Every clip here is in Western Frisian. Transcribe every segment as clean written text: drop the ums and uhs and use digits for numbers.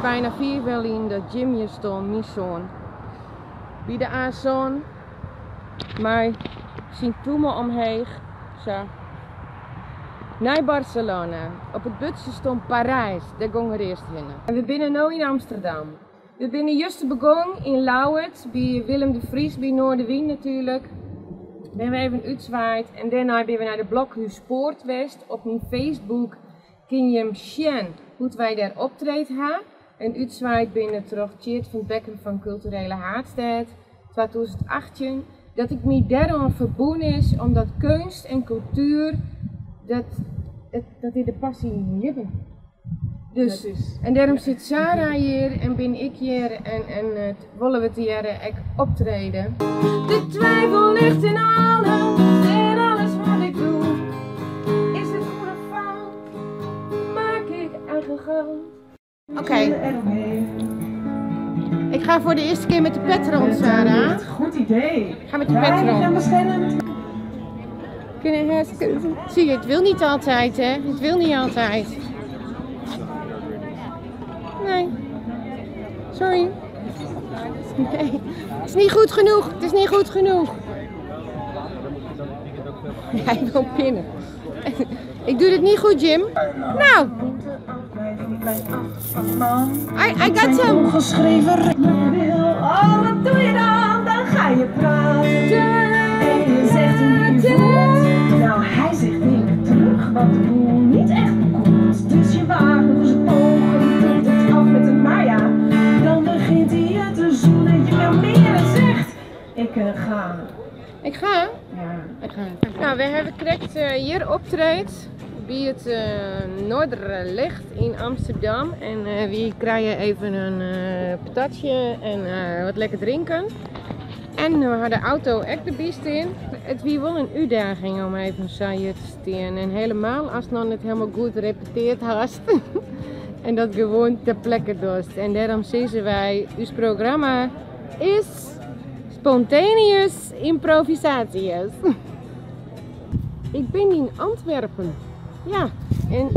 is bijna 4 jaar lyn dat Jim hjir stond, myn soan. By de A7, mei syn tûme omheech, sa. Nei Barcelona. Op it buordsje stond Parijs, dêr gong er earst hinne. En we binne no yn Amsterdam. We binne juster begûn yn Ljouwert, by Willem de Vries, by Noardewyn natuerlik. Binne we even útswaaid en dêrnei binne we nei de Blokhúspoart west. Op myn Facebook kin je him sjen hoe't wy dêr optreden ha. En útswaaid binne troch Tjeerd van Bekkum fan Kulturele Haadstêd 2018. Dat ik my dêroan ferbûn is, omdat keunst en kultuer, dat is de passy yn myn libben. Dus, en dêrom sit Sarah hjir en bin ik hjir en wolle we tegearre ek optrede. De twijfel ligt in alles en alles wat ik doe. Is het goed of fout? Maak ik eigen goud? Oké. Ik ga voor de eerste keer met de pet rond, Sarah. Goed idee. Ik ga met de pet rond. Kunnen Zie je, het wil niet altijd, hè? Het wil niet altijd. Nee. Sorry. Nee. Het is niet goed genoeg. Het is niet goed genoeg. Hij wil pinnen. Ik doe dit niet goed, Jim. Nou. I got him. Ongeschreven wil. Oh, wat doe je dan? Dan ga je praten. En je zegt hoe je voelt. Nou, hij zegt dingen terug, wat de boel niet echt bekoelt. Dus je waagt nog eens een poging, doet het af met een maar ja. Dan begint hij je te zoenen, je wil meer en zegt, ik ga. Ik ga? Ja. Ik ga. Nou, we hebben krekt hjir optreden by it Noorderlicht yn Amsterdam. En we krije even in patatsje en wat lekker drinken. En we ha de auto ek derby stean. It wie wol in útdaging om even sa hjir te stean. En hielendal ast noch net hielendal goed repetearre hast. En dat gewoan ter plekke dochst. En dêrom sizze wy, ús programma is Spontaneous Improvisaties. Ik bin yn Antwerpen. Ja, en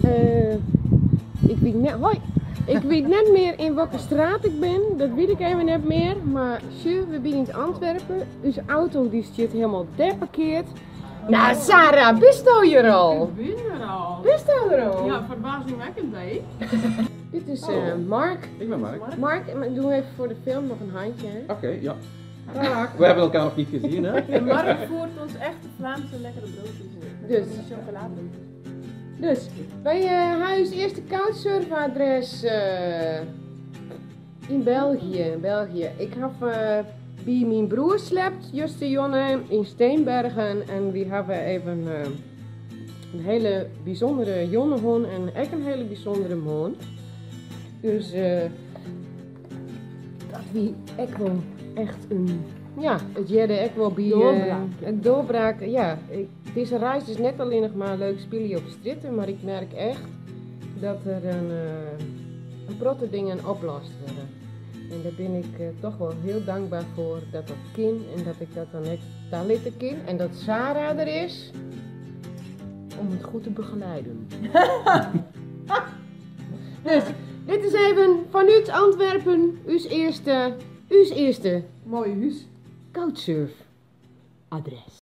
ik wit net, hoi, ik wit net mear yn hokker straat ik bin, dat wit ik even net mear. Mar sjoch, we binne yn Antwerpen. Us auto dy stiet hielendal dêr parkearre. Nou, Sarah, bisto hjir al? Ik bin der al. Bisto der al? Ja, verbazingwekkend, hè? Dit is Mark. Ik ben Mark. Mark, maar doe even voor de film nog een handje. Hè? Oké, ja. Dag. We hebben elkaar nog niet gezien, hè? En Mark voert ons echt de Vlaamse lekkere broodjes in. Dus. Die chocoladebroodjes. Dus, wy ha ús earste couchsurfadres yn België. België. Ik ha by myn broer sliept, justerjûn, yn Steenbergen. En we hawwe even in hiele bysûndere jûn hân en ek in hiele bysûndere moarn. Dus dat wie ek wol echt in, ja, it hearde ek wol by Doorbraak. In doorbraak, ja. Dizze reis is net allinnich mar leuk spylje op strjitte, mar ik merk echt dat der in protte dingen oplost wurde. En dêr bin ik dochs wol hiel tankber foar dat dat kin en dat ik dat dan ek talitte kin. En dat Sarah der is om it goed te begeleiden. Dus, dit is even fanút Antwerpen, ús earste Moaie hûs. couchsurf adres.